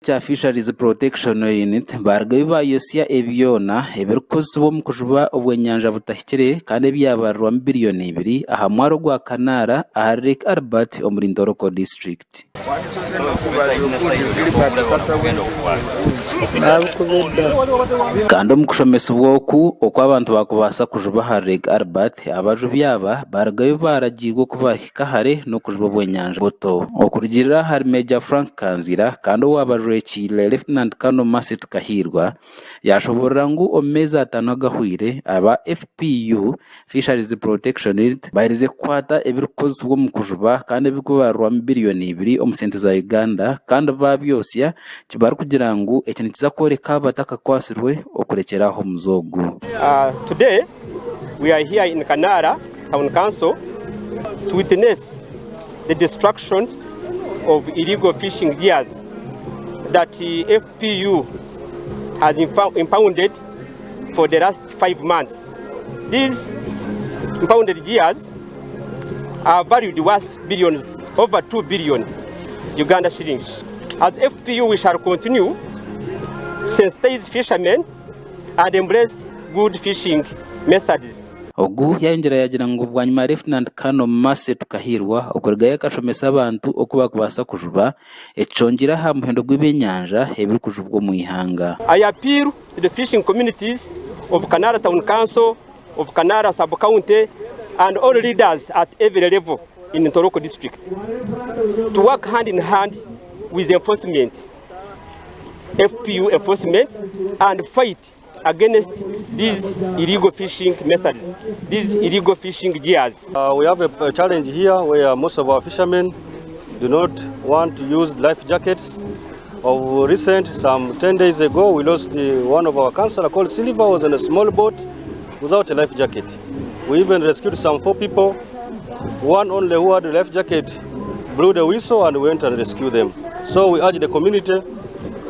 ekya Fisheries Protection Unit baarugayo baayosya ebyona ebirikukozesibwa omu kujuba obwenyanja butahikire kandi ebyabarirwamu biriyoni ibiri aha mwaro gwa Kanaara ahari Lake Albert omuri Ntoroko District. Kandi omu kushomesibwa oku oku abantu baakubaasa kujuba ahari Lake Albert, abajubi aba baarugayo baaragiirwa oku bahika hare n'okujuba obwenyanja buto. Okurugiirira ahari Major Frank Kanzira kandi owaaba ajwekiire Lieutenant Colonel Mercy Tukahiirwa, Yaashoboorora ngu omu meezi ataano agahweire, aba FPU, Fisheries Protection Unit, baherize kukwata ebirikukozesibwa omu kujuba kandi ebirikubarirwamu biriyoni ibiri omu sente za Uganda kandi baabyosya barikugira ngu eki nikiza kworeka abatakakwatsirwe okurekyera aho omuze ogu. Today we are here in Kanara town council to witness the destruction of illegal fishing gears that FPU has impounded for the last 5 months. These impounded gears are valued worth billions, over 2 billion Uganda shillings. As FPU, we shall continue to sensitize fishermen and embrace good fishing methods. Ogu yayongyera yaagira ngu bwanyima ya Lieutenant Colonel Mercy Tukahirwa okurugayo akashomesa abantu oku barikubaasa kujuba, eki kyongyire aha muhendo gw'ebyenyanja ebirikujubwa omu ihanga. I appeal to the fishing communities of Kanara Town Council, of Kanara Sub-County and all leaders at every level in Ntoroko District to work hand in hand with enforcement, FPU enforcement and fight against these illegal fishing methods, these illegal fishing gears. We have a challenge here where most of our fishermen do not want to use life jackets. Of recent, some 10 days ago, we lost one of our councillor called Silver, was on a small boat without a life jacket. We even rescued some four people. One only who had a life jacket blew the whistle and we went and rescued them. So we urge the community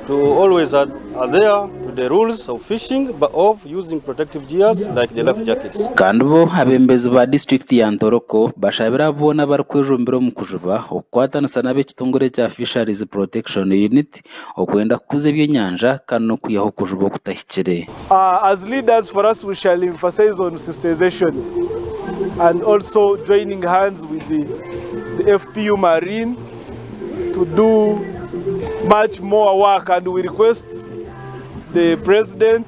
to always adhere to the rules of fishing, but of using protective gears like the life jackets. Kandi bo abeebembezi ba disiturikiti ya Ntoroko bashabire abo boona abarikwejumbira omu kujuba okukwatanisa n'ab'ekitongore ekya Fisheries Protection Unit okwenda kukuza ebyenyanja kandi n'okwihaho okujuba okutahikire. As leaders for us we shall emphasize on sensitization and also joining hands with the, the FPU Marine to do much more work and we request the president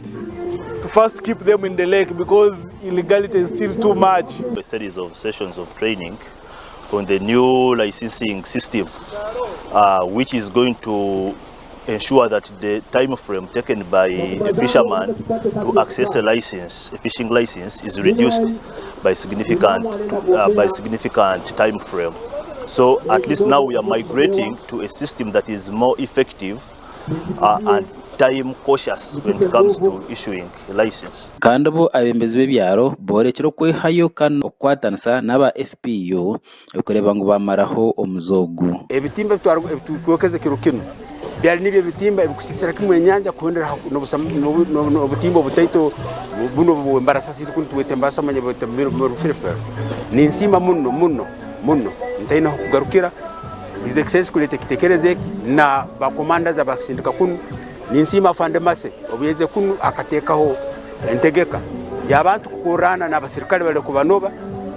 to first keep them in the lake because illegality is still too much. A series of sessions of training on the new licensing system, which is going to ensure that the time frame taken by a fisherman to access a license, a fishing license, is reduced by significant time frame. So at least now we are migrating to a system that is more effective and time cautious when it comes to issuing a license. Kandi bo abeebembezi b'ebyaro boorekire okwehayo kandi okukwatanisa n'aba FPU okureeba ngu baamaraho omuze ogu. Ebitimba ebitwokeze kiro kinu byari nibyo ebitimba ebikusisira kimwe enyanja kuhondera n'obutimba obutaito buno bwembarasasi kunu tubweta embarasa manya bweta rufirifero. Ninsiima muno muno muno ntaine ahokugarukira His Excellency kureeta ekitekerezo eki na ba commanders abakusindika kunu. Ninsiima Afande Mase obu yaize kunu akateekaho entegeka y'abantu kukurraana n'abasirikare bari kubanoba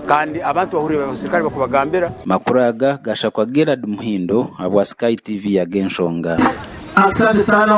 kandi abantu bahurire ebi abasirikare barikubagambira. Makuru aga gashakwa Gerald Muhindo ahabwa Sky TV ag'enshonga. Asante sana.